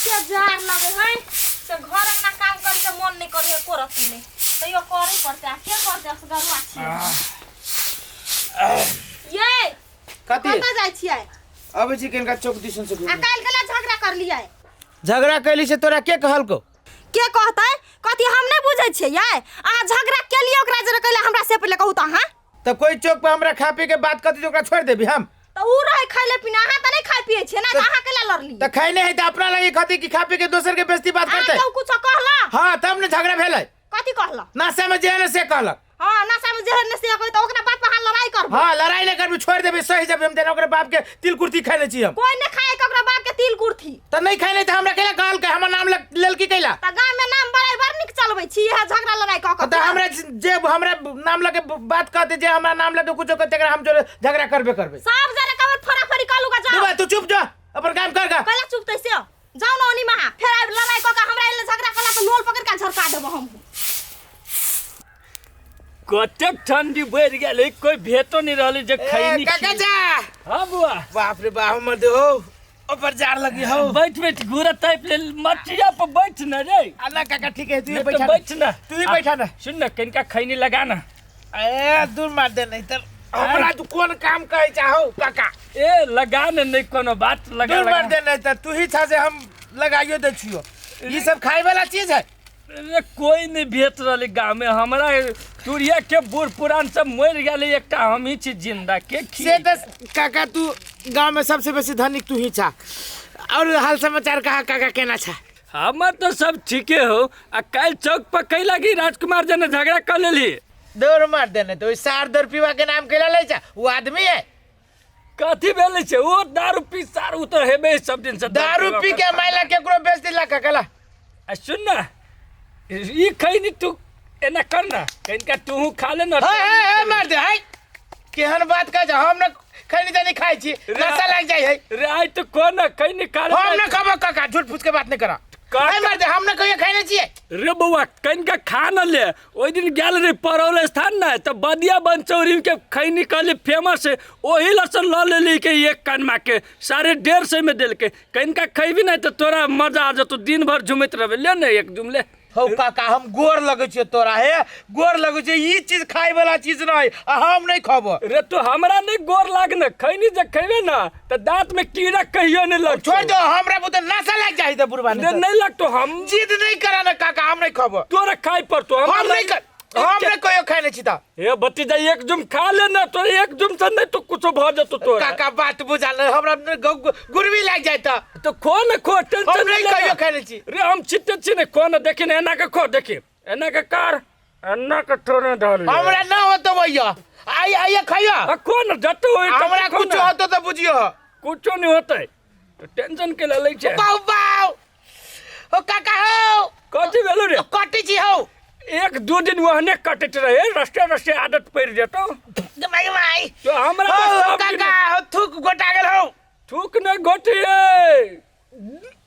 कते जार लगे है से घर अंगना काम करे के मन नहीं करे एको रत्ती नहीं, तैयो करे पड़ते आ के करते, असगरुआ छियै ये। कथी? कतऽ जाइ छियै? अबै छी कनिका चौक दिसन से आ घूमे। काल्हि केला झगड़ा कर लियै? झगड़ा कैली से तोरा के कहलको? के कहतै कथी, हम नहीं बुझै छियै यै। अहाँ झगड़ा केलियै ओकरा जरे कैला हमरा से पहिले कहू तऽ अहाँ। तऽ कोई चौक पर हमरा खा पी के बात करती तऽ ओकरा छोड़ि देबी हम? तऽ उ रहै खैले पीने, अहाँ तऽ नहीं खाइ पियै छियै ने, तऽ अहाँ कैला लड़लियै? तऽ खैने है तऽ अपना लगे खती कि खा पी के दोसर के बेइज्जती बात अहाँ करतै? के उ कुछो कहला? हाँ, तब ने झगड़ा भेलै। कथी कहला? नाशा में जे है ने से कहलक। हाँ, नशा में जे है ने से कहै, तऽ ओकरा बात पर अहाँ लड़ाई करबै? हाँ, लड़ाई नहीं करबी, छोड़ देबी, सही जब हम देना ओकरा बाप के तिल कुर्ती खैले छी हम। कोई नहीं खाए के ओकरा बाप के तिल कुर्थी। तऽ नहीं खैले तऽ हमरा कैला कहलकै, हमर नाम लेलकी कैला? तऽ गाँव में नाम बड़ाई बड़ नीक चलबै छी इएह झगड़ा लड़ाई कऽ कऽ। तऽ हमरा जे हमरा नाम लगे बात कहते, जे हमरा नाम लगे कुछो कहते, एकरा हम जोरे झगड़ा करबे करबे। सब जरे कबर फराफरी कऽ लूगा, जाओ। दुबा, तू चुप जा, अपन काम कर गा। कैला चुपतै से? जाओ ना ओनी महा, फेर आबि लड़ाई कऽ कऽ हमरा एले झगड़ा कला तऽ लोल पकड़ के झरका देबो हम। कतेक ठंडी बढ़ि गेल है, कोई भेटो नहीं रहलै जे खैनी। काका जा। हाँ बुआ। बाप रे बाप, हमर देहो ऊपर जार लगी हो। बैठ बैठ, घूरा टाइप ले मटिया पर बैठ न रे। अल्लाह काका, ठीक है, तू ही नहीं तो बैठा। बैठ ना। तू ही बैठा ना। सुन ना, कनिका खैनी लगा ना। ए दूर मार दे, नहीं तर हमरा तू कोन काम कहै चाहो काका? ए लगा ने, नहीं कोनो बात, लगा। दूर मार लगा दे, नहीं तर तू ही छा से हम लगाइयो दे छियो। ई सब खाए वाला चीज है? अरे कोई नहीं भेट रहलै गाँव में, हमरा तुरिया के बूढ़ पुरान सब मरि गेलै, एकटा हम ही छी जिंदा के से खिए। तो काका, तू गांव में सबसे बेसी धनिक तू ही छा। और हाल समाचार कहा काका, केना छा? हमर तो सब ठीके हो। आ काल्हि चौक पर कै लागी राजकुमार जने झगड़ा कर लेली? दौड़ मार देने तो सार दौड़ पीवा के नाम केला लै छा, वो आदमी है? कथी भेलै छै, ओ दारू पी सार, ओ तऽ हेबे सब दिन से दारू पी के माइला केकरो बेच दिला काका ला। आ सुन ना, ई खैनी तू एना कर ना, कनिका तूहू खा ले ना। हे हे हे, मार दे, है केहन बात कह जा, हम न खैनी तनी खाइ छी, नशा लाग जाइ है। रे आइ तो को ना खैनी खा ले। हम न खबो काका, झूठ फूस के बात नहीं करा। काका। है मार दे, हम न कहियो खैने छियै। रे बौआ, कनिका खा न ले। ओहि दिन गेल रही परौल स्थान ने, तऽ बदिया बनचौरी के खैनी कहली फेमस है, ओही लऽ लऽ लेली के एक कनमा के 150 में देलकै। कनिका खैबी नहि तऽ तोरा मजा आ जेतौ, दिन भरि झुमैत रहबै। ले ने एक जुम ले। हौ काका, हम गोर लगै छियै तोरा, हे गोर लगै छियै, ई चीज खाय वाला चीज नहीं आ हम नहीं खबो। रे तू हमरा नहीं गोर लाग ने, खैनी जे खैबे ना तऽ दांत में कीड़ा कहियो नहीं लगतौ। छोड़ दो हमरा, बुते नशा लाग जाइ त बुढ़बा। रे नहीं लगतो, हम जिद नहीं करा ना काका, हम नहीं खबो। तोरा खाय पड़तो। हम नहीं कर, हम नहीं कहियो खाने छी त। हे भतीजा, एक जुम खा ले ना, तोरा एक जुम से नहीं तो कुछो भ जेतो तोरा। काका बात बुझा ले, हमरा गुरबी लाग जाइ त। तो खो न खो, टेंशन हम नहीं ले कहियो ना। खाने छी। रे हम चित्ते छी ने, खो न, देखी ने एना के खो, देखी एना के कर, एना के थोड़े धर ले। हमरा ना होतो भैया, आई आई खाइयो। आ खो न, जते होई तते हमरा खो कुछ ना। होतो त बुझियो। कुछो नहीं होतै, तो टेंशन के लै छै। बाउ बाउ ओ काका हो। कथी भेलो रे? कटी छी हौ। एक दू दिन ओहने कटैत रहे, रस्ते रस्ते आदत पड़ि जेतौ। माई माई। तो हमरा हो तऽ सब दिन काका हो, थूक गोटा गेल हौ। थूक नहि गोटिए,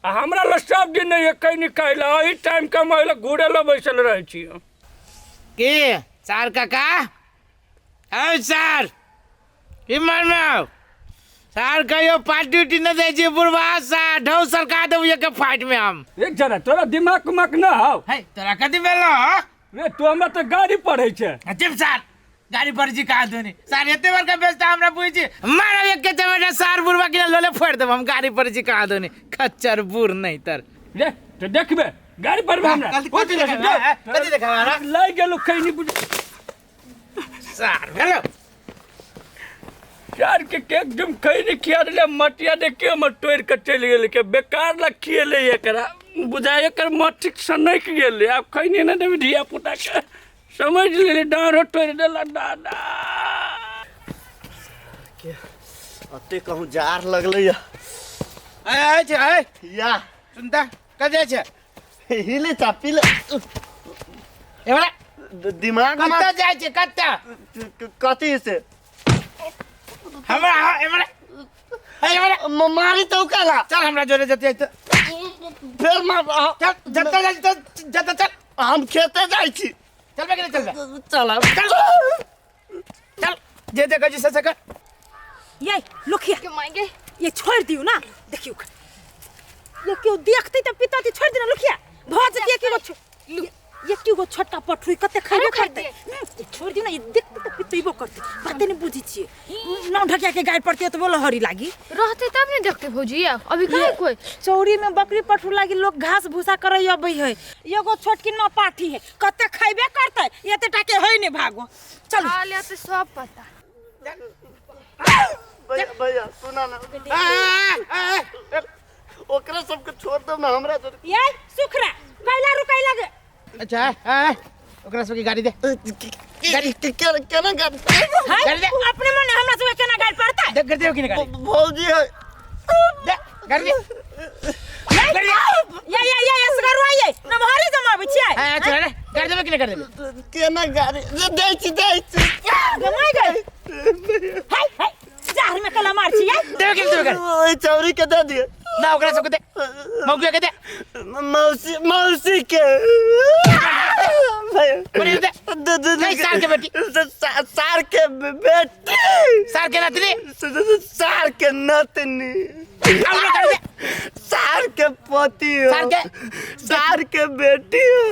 आ हमरा लग सब दिन नहि एकै निकालि, एहि टाइम के हम एहि घूरे लऽ बैसल रहै छी। के सार काका, औ सार की मारना सार, कहियो पार्टी उटी न जाइ छी बुढ़वा सार, ढौ सरका देबू एक फाइट में हम। एक जरा तोरा दिमाग उमाग न हौ? है तोरा कथी भेल हौ? रे तू हमरा तऽ गाड़ी पढ़ै छै। चुप सार, गाड़ी पर छी कहा धुनी सार, एते बड़का बेचता हमरा बुझी छी, मारब एक के चमेटा सार, बुढ़वा के लोले फोड़ देब हम। गाड़ी पर छी कहा धुनी, खच्चर बूढ़ नहीं तर। रे तो देखबे गाड़ी पर हमरा। कथी देखाबे, हैं? कथी देखाबे हमरा? लागि गेलो खैनी बुझ। सार भेलो यार के केक जुम खैनी खिया देले, मटिया देख के हमर तोड़ि के चलि गेल के बेकार ला खिएले, एकरा बुझाय एकर मटिक सनकि गेलै, आब खैनी नहि देबै धिया पुता के, समझ लेली, डाँढ़ो तोड़ि देला दादा। अते कहूँ जार लगलै या। आय आय छै आय। या। सुनता कत जाइ छै? हिले चा पीले। एवरा दिमाग में कत जाइ छै, कत? कथी से? हमरा एवरा एवरा मारी तो काला। चल हमरा जोरे जते त फेर मार। चल जते जाइ त जते चल। हम खेते जाइ छी। चलबे कि नहीं चलबे? चल चल चल, जे जे कहै छी से से कर। ये लुखिया के मांगे, ये छोड़ दियो ना, देखियो ये केओ देखतै तऽ पितती छोड़ि देना लुखिया भऽ जेतै एके गो ये एके गो छोटका पठुई कते खैबे करतै छोड़ि दियौ ने ई देखतै तऽ पितेबो करतै बाते नहि बुझै छियै नाव ढकिया के गाय पड़तै तऽ बोलो हरी लागी रहते तब ने देखते भौजी अभी कहाँ कोई चौरी में बकरी पठू लागी लोग घास भूसा करे अबै है एगो छोटकी न पाठी है कते खैबे करतै एते टा के है ने भागो चलू खा लिया तो सब पता भैया भैया सुना ना आ, आ, आ, ओकरा सबके छोड़ दो ना हमरा तो ये सुखरा कैला रुकै लगे अच्छा आ, ओकरा सबके गाड़ी दे गाड़ी केना गाड़ी हाय गाड़ी दे। अपने मन हमरा सबके केना गाड़ी पड़तै दे कर दे कि नहीं गाड़ी भौजी है दे गाड़ी दे गाड़ी दे ये ये ये असगरवा ये नमहरी जमाबै छियै आ, चल रे गाड़ी देबे कि नहीं गाड़ी देबे केना गाड़ी दै छी दै छी गमाइ गई हाय हाय जहर में कला मार छियै देबे कि नहीं देबे गाड़ी ओहि चौरी के दे दिए ना ओकरा सबके दे मौगिया के दे मौसी मौसी के बोले दे दे दे नहीं, सार के बेटी। सार के बेटी सार के नातनी सार के नतनी और गाड़ी दे सार के पति हो सार के- सार के बेटी हो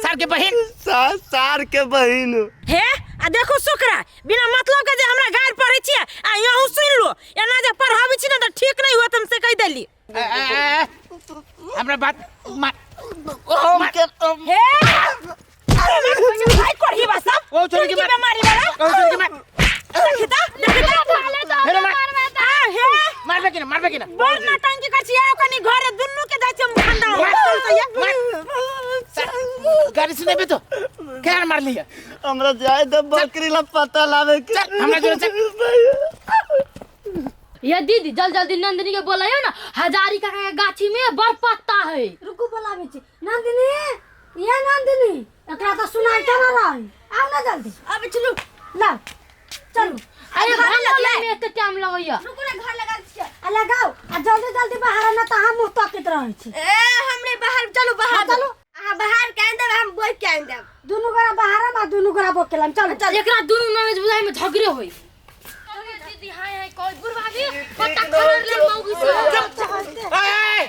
सार के बहिन सार के बहिन हो हे आ देखो सुकरा बिना मतलब के जे हमरा गारि पढ़ै छियै आ यहूँ सुनि लो एना जे पढ़ाबै छी ने तऽ ठीक नहि होत हम से कहि देली आ, आ, आ, हमरा बात मान हम के हे भाई कोढ़ी बा सब ओ छोरी के मार। बीमारी वाला ओ छोरी के मार। देखी त देखी त हेलो मार आ हे मारबे कि ना मारबे कि ना बड़ नौटंकी कर छियै कनी घरे दुन्नू के जाइ छियै खानदान चल त ये गाड़ी सुनेबे तो केना मार लिया हमरा जाय दे बकरी ला पता लावे के चल, हमरा जोरे चल। ये दीदी जल्दी जल्दी नंदिनी के बोलायो ना हजारी काका के गाछी में बड़ पत्ता है रुकू बोलाबै छी नंदिनी ये नंदिनी एकरा तऽ सुनाइ केना रहै आउ ने जल्दी अब चलू ला चलू अरे घर घर लगलै। में एते टाइम लगैया रुकू ना घर लगा छियै आ लगाउ आ जल्दी जल्दी बाहर ना तऽ हम मुँह तकैत रहै छी ए हमरे बाहर चलू बाहर चलू। अहाँ बाहर के आनि देब हम बोइ के आनि देब दुनू गोरा बाहर आ दुनू गोरा बोकेलम चलू चलू एकरा दुनू नवेज बुझाइ में झगड़े होई दीदी हाय हाय कोई बुढ़वा भी पत्ता खबर ले मौगी से ओए,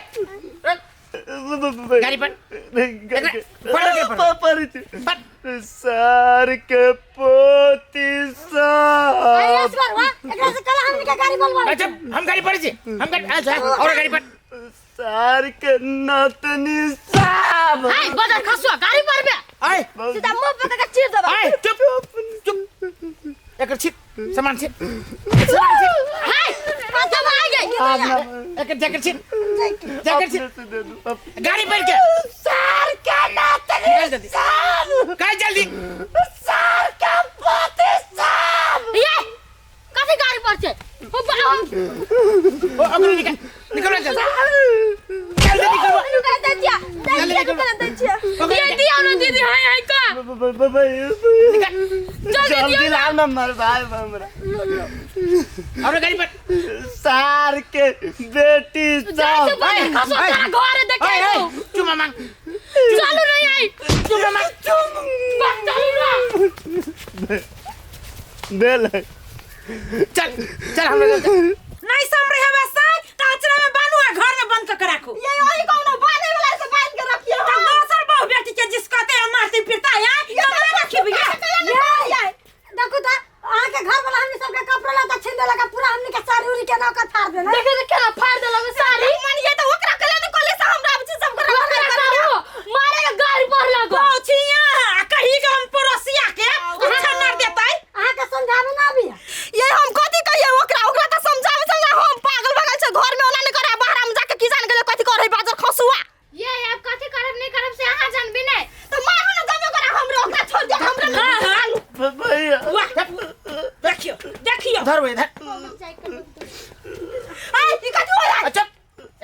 ओए, गाड़ी पर पढ़, पढ़, पर पर सार के पोती अरे साहब असगर वा एकरा से कल हमनी के गाड़ी बोलबा अच्छा हम गाड़ी पर छी हम गाड़ी अच्छा और गाड़ी पर सार के नतनी साहब हाय बदर खसुआ गाड़ी पर बे आए सीधा मुंह पे के चीर देब आए चुप चुप एकर छिक सामान छिक सामान छिक हाय पत्ता आ गई एकर जैकेट छिक जैकेट छिक अपने से दे दो गाड़ी पर के सार के नतनी निकाल जल्दी निकाल जल्दी सार के पोती साहब ये कथी गाड़ी पर छे ओ बा ओ ओकरो निकाल निकल जल्दी जल्दी निकल रुका दे छियै जल्दी निकल दे छियै ओकरा ये दिया ना दीदी हाय हाय का जल्दी लाओ ना मर भाई हमरा और गाड़ी पर सार के बेटी जाय साहब से बदर खसुआ तारा घरे देखे ओए ओए चुमा मांग चलू नहीं आई चुमा मांग बस चलू ना बेल है चल चल हमरा चल नहीं समरे हवा साई त अचरा में बानू आ घर में बंद कर के राखू ये ओही कोनो बांधे वाला से बांध के रखिए त दोसर बहु बेटी के जिसकते हम मारती फिरता है तो ना रखी भैया ये देखू तऽ अहाँके घर वाला हमनी सबके कपड़ा लत्ता छीन देलक आ पूरा हमनी के साड़ी उड़ी के नौका फाड़ देलक देखे तो केना फाड़ देलक साड़ी मन ये त ओकरा कले ने कले से हमरा आबै छै सब ओकरा कहू मारे के गाड़ी पर लगो पहुंचिया आ कही के हम पड़ोसिया के उछन्नर देतै अहाँके समझाबै ना अबैया ये हम कथी कहिए ओकरा ओकरा त समझावे समझा हम पागल भगल छै घर में ओना नहीं करे बाहर में जाके की जान गेले कथी करे बाजर खसुआ ये आप कथी करब नहीं करब से अहाँ जानबी नहीं त मारू ना जमे ओकरा हमरे ओकरा छोड़ दे हमरे हां हां भैया वाह देखियो देखियो धर वे धर आ ई कथी हो रहा अच्छा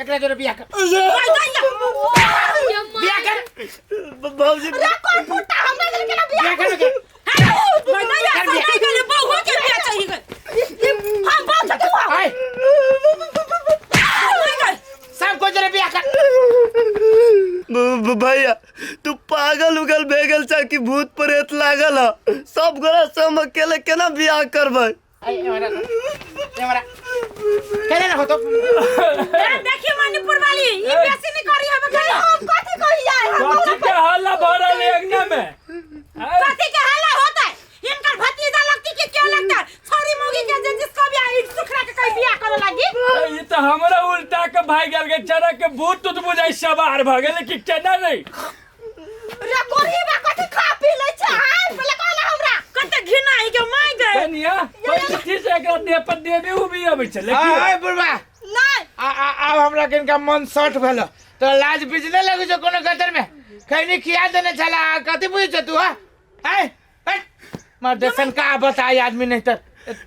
एकरा जोरे बियाह कर है बियाह कर भौजी कोन फुटा हमरा दिल के ना बियाह बियाह कर के मैं नहीं कर बियाह। नहीं गेले बहु के बियाह चाहिए हम बहु के हुआ आए नहीं गए सब को जोरे बियाह कर भैया तू पागल उगल भेगल छा कि भूत प्रेत लागल ह सब गोरा सब अकेले केना बियाह करबै ऐ एमरा एमरा केने रखो तो। देखियो मणिपुर वाली ई बेसी नहीं करी हम गई। हम कथी कही जाए हम? कथी के हल्ला भरल है अंगना में? कथी के हल्ला होता है? इनकर भतीजा लगती कि क्या लगता है? छोरी मोगी के जे जिसको भी आई सुखरा के कहीं बियाह करे लगी। ये तो हमरा उल्टा के भाग गेल के चरा के भूत तुत बुझाई सवार भ गेल कि केना नहीं। रे गरीबा कथी खा पी लै छै? आइ पहिले कहला हमरा कते घिना आई के my गए। कनिया पैंतीस से एकरा देह पर देबे उ भी अबै छै लेकिन ऐ बुढ़बा नहीं। आ आ आब हमरा किनका मन सट भेलो तो लाज बीज नहीं लगै छौ कोनो गतर में खैनी खिया देने छला कथी बुझै छौ तू? हाँ ऐ हट मर्दसन का बताई आदमी नहीं तर।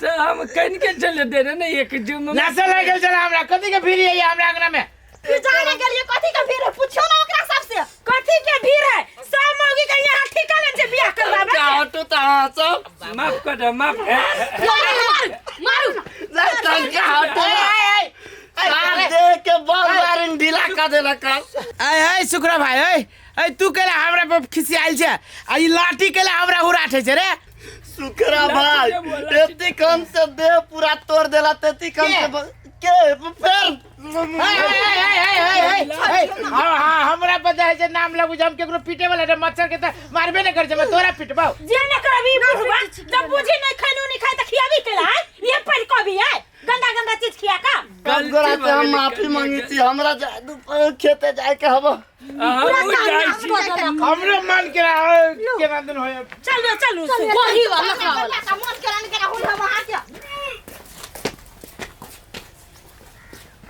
तो हम कन के चले दे रहे ने एक जुम में। नशा लग गेल छला हमरा। कथी के भीड़ है हमरा अंगना में? फिर जाने के लिए कथी के भीड़ है? पूछियो ना ओकरा सबसे। कथी के भीड़ है? सब मौगी के यहाँ ठिका ले जे बियाह करवाबे। हटू त अहाँ सब। माफ कर दे माफ। मारू मारू। तनका हटू सार देह के बल बारिन ढीला कर देलक। ऐ ऐ शुक्र भाई ऐ ऐ तू केला हमरा पर खिसियाल छै आ ई लाठी केला हमरा हुराठे छै रे? सुखरा भाई एती कम से देह पूरा तोड़ देला तेती कम से के फेर हमरा पर जे छै नाम लगू हम केकरो पीटे वाला रे मच्छर के त मारबे न कर छै मैं तोरा पिटबाउ जे न करबी बुढ़वा जब बुझी नहीं खैनु नहीं खाई त खियाबी केला है ये पर कभी है गंदा गंदा चीज खिया का। सब गोरा से हम माफी मांगी छी हमरा खेते जाए के हबो। हम जाइ छी। हमरो मन के केना दिन होय। चलू चलू गरीब वाला मन केरा ने केरा होल हम अहाँ के।